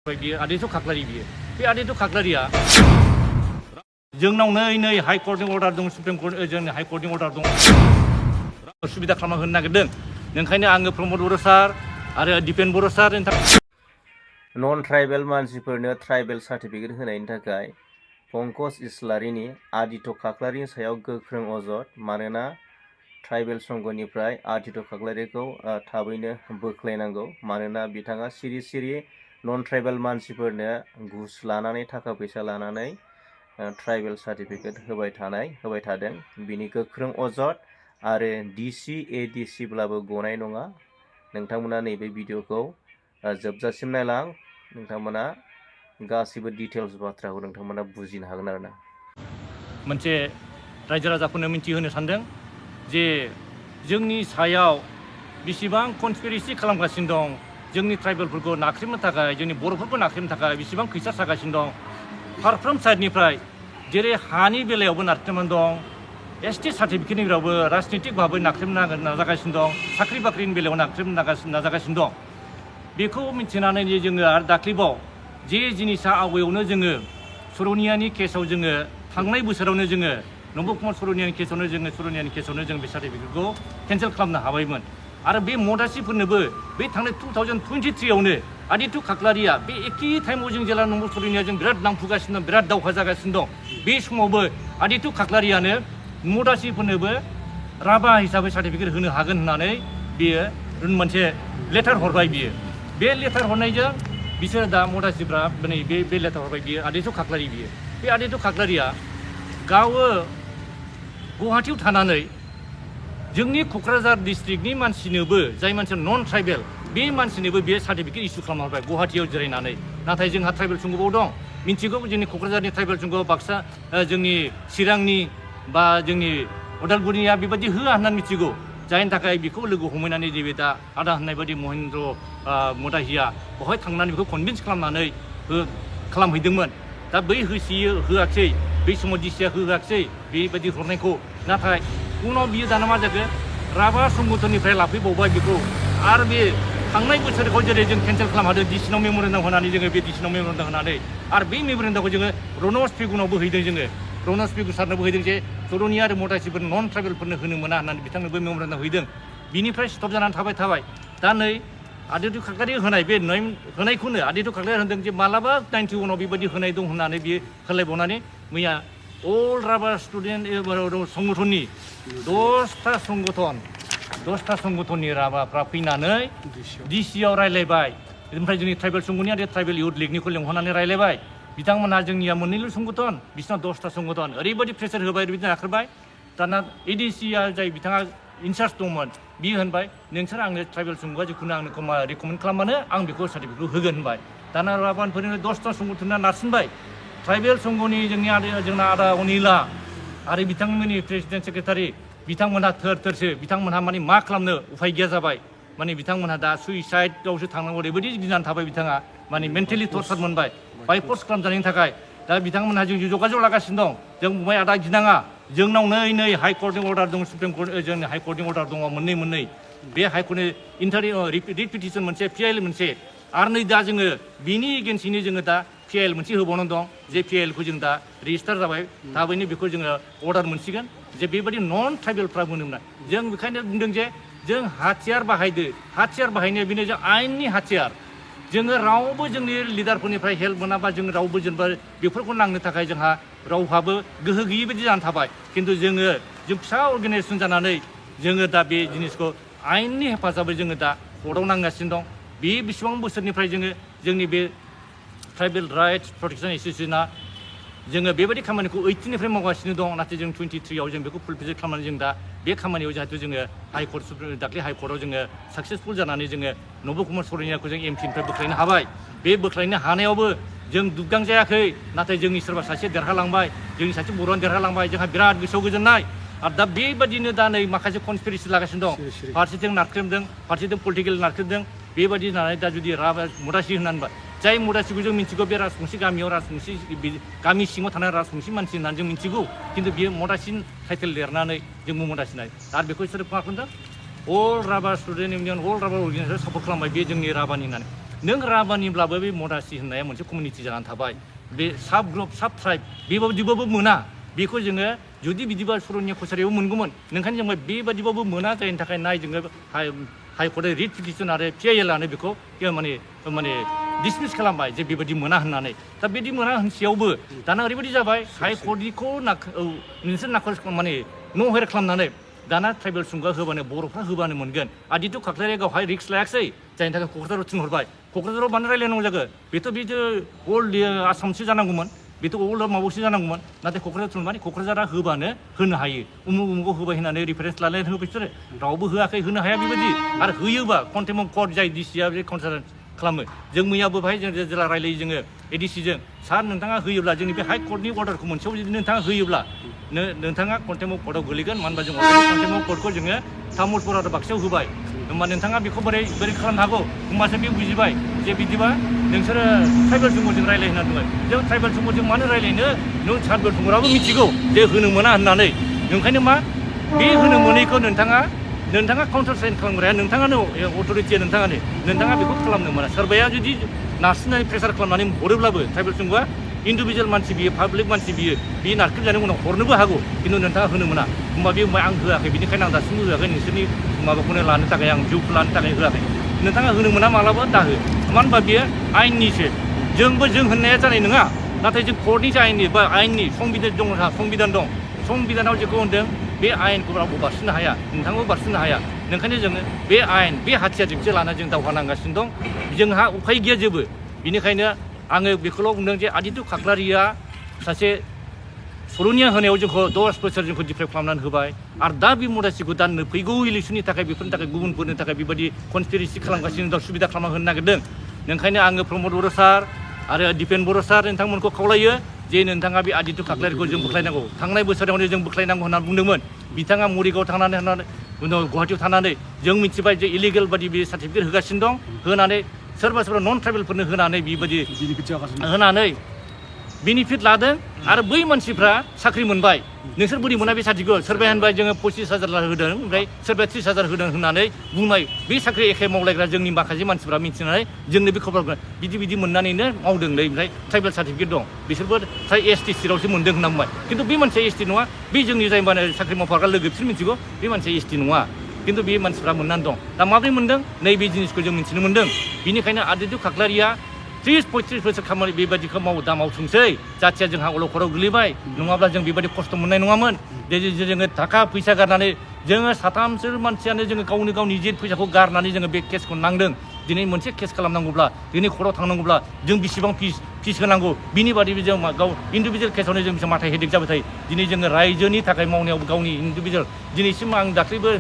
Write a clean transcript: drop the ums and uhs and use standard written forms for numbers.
बियो आदित्य खाख्लारि बियो बे आदित्य खाख्लारिया जोंनाव नै हाइ कर्टनि अर्डार दं सुप्रिम कर्ट जोंनि हाइ कर्टनि अर्डार दं सुबिदा खालामना होनो नागिरदों ओंखायनो आङो प्रमद बर' सार आरो दिपेन बर' सार नन ट्राइबेल मानसिफोरनो ट्राइबेल सार्टिफिकेट होनायनि थाखाय पंकज इस्लारिनि आदित्य खाख्लारिनि सायाव गोख्रों अजद मानोना ट्राइबेल संघनिफ्राय आदित्य खाख्लारिखौ थाबैनो बोख्लायनांगौ मानोना बिथाङा सिरि सिरि नन ट्राइबेल मानसिफोरनो घुस लानानै थाखा फैसा लानानै ट्राइबेल सार्टिफिकेट होबाय थादों बिनि गोख्रों अजद आरो डिसि एडिसिब्लाबो गनाय नङा नोंथांमोना नैबे भिडिअखौ जोबजासिम नायलां नोंथांमोना गासिबो डिटेल्स बाथ्राखौ नोंथांमोना बुजिनो हागोन आरोना मोनसे रायजो राजाफोरनो मिथिहोनो सानदों जे जोंनि सायाव बेसेबां कनस्पिरेसि खालामगासिनो दं जोंनि ट्राइबेलफोरखौ नाख्रेबनो थाखाय जोंनि बर'फोरखौ नाख्रेबनो थाखाय बेसेबां खैसार सागासिनो दं फारफ्रोम साइडनिफ्राय जेरै हानि बेलायावबो नाख्रेबनानै दं एसटि सार्टिफिकेटनि बेलायावबो राजनितिक भाबै नाख्रेबनो नाजागासिनो दं साख्रि बाख्रिनि बेलायाव नाख्रेबनो नाजागासिनो दं बेखौ मिथिनानै जोङो आरो दाख्लैबाव जे जिनिसा आवगायावनो जोङो सरनियानि केसाव जोङो थांनाय बोसोरावनो जोङो नम्ब कुमार सरनियानि केसावनो जों बे सार्टिफिकेटखौ केन्सेल खालामनो हाबायमोन आरो बे मदासिफोरनोबो बे थांनाय 2023आवनो आदित्य खाख्लारिया बे एखे टाइमाव जों जेला नम्ब सरनिया जों बिराद नांफुगासिनो दं बिराद दावहा जागासिनो दं बे समावबो आदित्य खाख्लारियानो मदासिफोरनोबो राभा हिसाबै सार्टिफिकेट होनो हागोन होननानै बियो मोनसे लेटार हरबाय बियो बे लेटार हरनायजों बिसोर दा मदासिफ्रा बे लेटार हरबाय बियो आदित्य खाख्लारि बियो बे आदित्य खाख्लारिया गावो गुवाहाटीयाव थानानै जोंनि क'क्राझार डिस्ट्रिक्टनि मानसिनोबो जाय मानसिया नन ट्राइबेल बे मानसिनोबो बे सार्टिफिकेट इसु खालामना हरबाय गुवाहाटीयाव जिरायनानै नाथाय जोंहा ट्राइबेल संघआव दं मिथिगौ जोंनि क'क्राझारनि ट्राइबेल संघ बाक्सा जोंनि चिरांनि बा जोंनि उदालगुरिया बेबायदि होआ होननानै मिथिगौ जायनि थाखाय बेखौ लोगो हमहैनानै नैबे दा आदा होननाय बायदि महेन्द्र मदाहिया बेवहाय थांनानै बेखौ कनभिन्स खालामनानै खालामहैदोंमोन दा बै होआखिसै बै समाव डिसिया होआखिसै बेबायदि हरनायखौ नाथाय उनाव बियो दाना मा जाखो राभा संगठननिफ्राय लाफैबावबाय बेखौ आरो बे थांनाय बोसोरखौ जेरै जों केन्सेल खालामहादों डिसिनाव मेम'रेन्डाम होनानै जोङो बे डिसिनाव मेम'रेन्डाम होनानै आरो बे मेम'रेन्डामखौ जोङो रनज पेगुनावबो हैदों जोङो रनज पेगु सारनोबो हैदों जे सरनिया आरो मदासिफोर नन ट्राइबेलफोरनो होनो मोना होननानै बिथांनोबो मेम'रेन्डाम हैदों बिनिफ्राय स्टप जानानै थाबाय दा नै आदित्य खाख्लारि होनाय बे होनायखौनो आदित्य खाख्लारि होनदों जे मालाबा 91आव बेबायदि होनाय दं होननानै बियो होलायबावनानै मैया अल राभा स्टुडेन्ट संगठननि 10टा संगठननि राभाफ्रा फैनानै डिसिआव रायलायबाय ओमफ्राय जोंनि ट्राइबेल संघनि आरो ट्राइबेल इउथ लिगनिखौ लेंहरनानै रायलायबाय बिथांमोनहा जोंनिया मोननैल' संगठन बिसिना 10टा संगठन ओरैबायदि प्रेसार होबाय ओरैबायदि नाख्रेबबाय दाना एडिसिआ जाय बिथाङा इनचार्ज दंमोन बियो होनबाय नोंसोर आंनो ट्राइबेल संघआ जिखुनु आंनो रिकमेन्ड खालामबानो आं बेखौ सार्टिफिकेटखौ होगोन होनबाय दाना राभाफोरनो 10टा संगठना नारसिनबाय ट्राइबेल संघनि जोंना आदा अनिला आरो बिथांमोननि प्रेसिडेन्ट सेक्रेटारि बिथांमोनहा थोरसो बिथांमोनहा माने मा खालामनो उफाय गैया जाबाय माने बिथांमोनहा दा सुइसाइडआवसो थांनांगौ ओरैबायदि गिनानै थाबाय बिथाङा माने मेन्टेलि टर्चार मोनबाय बाइपस खालामजानायनि थाखाय दा बिथांमोनहा जों जगाजग लागासिनो दं जों बुंबाय आदा गिनाङा जोंनाव नै हाइ कर्टनि अर्डार दं सुप्रिम कर्ट जोंनि हाइ कर्टनि अर्डार दङ मोननै बे हाइ कर्टनि रिपिटिसन मोनसे पिआइएल मोनसे आरो नै दा जोङो बिनि एगेन्स्टैनो जोङो दा पिआइएल मोनसे होबावनानै दं जे पिआइएलखौ जों दा रेजिस्टार जाबाय थाबैनो बेखौ जोङो अर्डार मोनसिगोन जे बेबायदि नन ट्राइबेलफ्रा मोनो मोना जों बेखायनो बुंदों जे जों हाथियार बाहायनाया बेनो जों आयेननि हाथियार जोङो रावबो जोंनि लिडारफोरनिफ्राय हेल्प मोनाबा जों रावबो जेनेबा बेफोरखौ नांनो थाखाय जोंहा रावहाबो गोहो गैयि बायदि जानानै थाबाय खिन्थु जों फिसा अर्गेनाइजेसन जानानै जोङो दा बे जिनिसखौ आयेननि हेफाजाबै जोङो दा कर्टआव नांगासिनो दं बे बेसेबां बोसोरनिफ्राय जोंनि बे ट्राइबेल राइट्स प्रटेक्सन एस'सिएशना जोङो बेबायदि खामानिखौ 18निफ्राय मावगासिनो दं नाथाय जों 23आव जों बेखौ फुलफिल खालामनानै जों दा बे खामानियाव जाहाथे जोङो दाख्लै हाइकर्टआव जोङो साक्सेसफुल जानानै जोङो नम्ब कुमार सरनियाखौ जों एमपिनिफ्राय बोख्लायनो हाबाय बे बोख्लायनो हानायावबो जों दुग्गां जायाखै नाथाय जोंनि सोरबा सासे देरहालांबाय जोंनि सासे बर'आनो देरहालांबाय जोंहा बिराद गोसोआव गोजोननाय आरो दा बेबायदिनो दा नै माखासे कनस्पिरेसि लागासिनो दं फारसेथिं नारख्रेबदों फारसेथिं पलिटिकेल नारख्रेबदों बेबायदि होननानै दा जुदि मदासि होननानै जाय मदासिखौ जों मिथिगौ बे राजबंसि गामियाव गामि सिङाव थानाय राजबंसि मानसि होननानै जों मिथिगौ खिन्थु बियो मदासि टाइटेल लिरनानै जोंबो मदासिनाय आरो बेखौ बिसोरो मा खालामदों अल राभा स्टुडेन्ट इउनियन अल राभा अर्गेनाइजेसन सापर्ट खालामबाय बे जोंनि राभानि होननानै नों राभानिब्लाबो बे मदासि होननाया मोनसे कमिउनिटि जानानै थाबाय बे साब ग्रुप साब ट्राइब बेबादिबाबो मोना बेखौ जोङो जुदि बिदिबा सरनिया कसारियाव मोनगौमोन नोंखायनो जों बेबादिबाबो मोना जायनि थाखाय नाय जोङो हाइकर्टआव रिट पिटिसन आरो PILआनो बेखौ माने डिसमिस खालामबाय जे बेबायदि मोना होननानै दा बिदि मोना होनसेयावबो दाना ओरैबायदि जाबाय हाइकर्टनिखौ नोंसोर नाखल माने न'हेर खालामनानै दाना ट्राइबेल सुंगा होबानो बर'फ्रा होबानो मोनगोन आदित्य खाख्लारिया गावहाय रिक्स लायाखिसै जायनि थाखाय क'क्राझाराव थिनहरबाय क'क्राझाराव मानो रायलायनांगौ जागो बेथ' अल्ड आसामसो जानांगौमोन बेथ' अल्ड माबायावसो जानांगौमोन नाथाय क'क्राझार थिनहरबाय क'क्राझारा होबानो होनो हायो उमुखौ होबाय होननानै रिफारेन्स लालायनानै होबाय बिसोरो रावबो होआखै होनो हाया बेबायदि आरो होयोबा कन्टेम्प अफ कर्ट जाय डिसिआ बे कनसार्न खालामो जों मैयाबो बाहाय जों जेला रायलायो जोङो एडिसिजों सार नोंथाङा होयोब्ला जोंनि बे हाइ कर्टनि अर्डारखौ मोनसेयाव जुदि नोंथाङा होयोब्ला नोंथाङा कन्टेम्प अफ कर्टआव गोलैगोन मानो होनबा जों अलरेडि कन्टेम्प अफ कर्टखौ जोङो तामुलपुर आरो बाक्सायाव होबाय होमबा नोंथाङा बेखौ बोरै खालामनो हागौ होमबासो बे बुजिबाय जे बिदिबा नोंसोरो ट्राइबेल सुंगुरजों रायलाय होनना बुंबाय जों ट्राइबेल सुंगुरजों मानो रायलायनो नों ट्राइबेल सुंगुराबो मिथिगौ जे होनो मोना होननानै ओंखायनो मा बे होनो मोनैखौ नोंथाङा काउन्टार साइन खालामग्राया नोंथाङानो अथ'रिटिया नोंथाङा बेखौ खालामनो मोना सोरबाया जुदि नारसिननानै प्रेसार खालामनानै हरोब्लाबो ट्राइबेल सुंगुआ इन्डिभिजुवेल मानसि बियो पाब्लिक मानसि बियो नारख्रेबजानायनि उनाव हरनोबो हागौ खिन्थु नोंथाङा होनो मोना होमबा बे आं होआखै बेनिखायनो आं दासिमबो होआखै नोंसोरनि माबाखौनो लानो थाखाय आं जिउखौ लानो थाखाय होआखै नोंथाङा होनो मोना मालाबा दाहो मानो होनबा बेयो आयेननिसो जों होननाया जानाय नङा नाथाय जों कर्टनि आयेननि बा आयेननि संबिधान दं संबिधान दं संबिधानाव जेखौ होनदों बे आयेनखौ रावबो बारसिननो हाया नोंथांबो बारसिननो हाया ओंखायनो जोङो बे आयेन बे हाथियारजोंसो लाना जों दावहा नांगासिनो दं जोंहा उफाय गैया जेबो बेनिखायनो आङो बेखौल' बुंदों जे आदित्य खाख्लारिया सासे सरनिया होनायाव जोंखौ 10 बोसोर जोंखौ डिप्राइभ खालामनानै होबाय आरो दा बे मदासिखौ दा फैगौ इलेक्सननि थाखाय बेफोरनि थाखाय गुबुनफोरनि थाखाय बेबायदि कनस्पिरेसि खालामगासिनो दं सुबिदा खालामना होनो नागिरदों ओंखायनो आङो प्रमद बर' सार आरो दिपेन बर' सार नोंथांमोनखौ खावलायो जे नोंथाङा बे आदित्य खाख्लारिखौ जों बोख्लायनांगौ थांनाय बोसोरावनो जों बोख्लायनांगौ होनना बुंदोंमोन बिथाङा मरिगाव थांनानै गुवाहाटियाव थानानै जों मिथिबाय जे इलिगेल बादि बे सार्टिफिकेट होगासिनो दं होनानै सोरबा नन ट्राइबेलफोरनो होनानै बेबायदि होनानै बेनिफिट लादों आरो बै मानसिफ्रा साख्रि मोनबाय नोंसोर बोरै मोना बे साख्रिखौ सोरबाया होनबाय जोङो 25,000 होदों ओमफ्राय सोरबाया 30,000 होदों होननानै बुंबाय बे साख्रि एखे मावलायग्रा जोंनि माखासे मानसिफ्रा मिथिनानै जोंनो बे खबर बिदि मोननानैनो मावदोंलै ओमफ्राय ट्राइबेल सार्टिफिकेट दं बिसोरबो फ्राय ST स्टेटआवसो मोनदों होनना बुंबाय खिन्थु बे मानसिया ST नङा बे जोंनि जाय साख्रि मावफाग्रा लोगो बिसोर मिथिगौ बे मानसिया ST नङा खिन्थु बे मानसिफ्रा मोननानै दं दा माबोरै मोनदों नैबे जिनिसखौ जों मिथिनो मोनदों बेनिखायनो आदित्य खाख्लारिया 30-35 बोसोर खामानि बेबायदिखौ दा मावथोंसै जाथिया जोंहा अलखराव गोलैबाय नङाब्ला जों बेबायदि खस्थ' मोननाय नङामोन जोङो थाखा फैसा गारनानै जोङो साथामसो मानसियानो जोङो गावनि निजे फैसाखौ गारनानै जोङो बे केसखौ नांदों दिनै मोनसे केस खालामनांगौब्ला दिनै कर्टआव थांनांगौब्ला जों बेसेबां फिस होनांगौ बिनि बादैबो जों गाव इन्डिभिजुवेल केसावनो जों माथाय हेडेक जाबाय थायो दिनै जोङो रायजोनि थाखाय मावनायाव गावनि इन्डिभिजुवेल दिनैसिम आं दाख्लैबो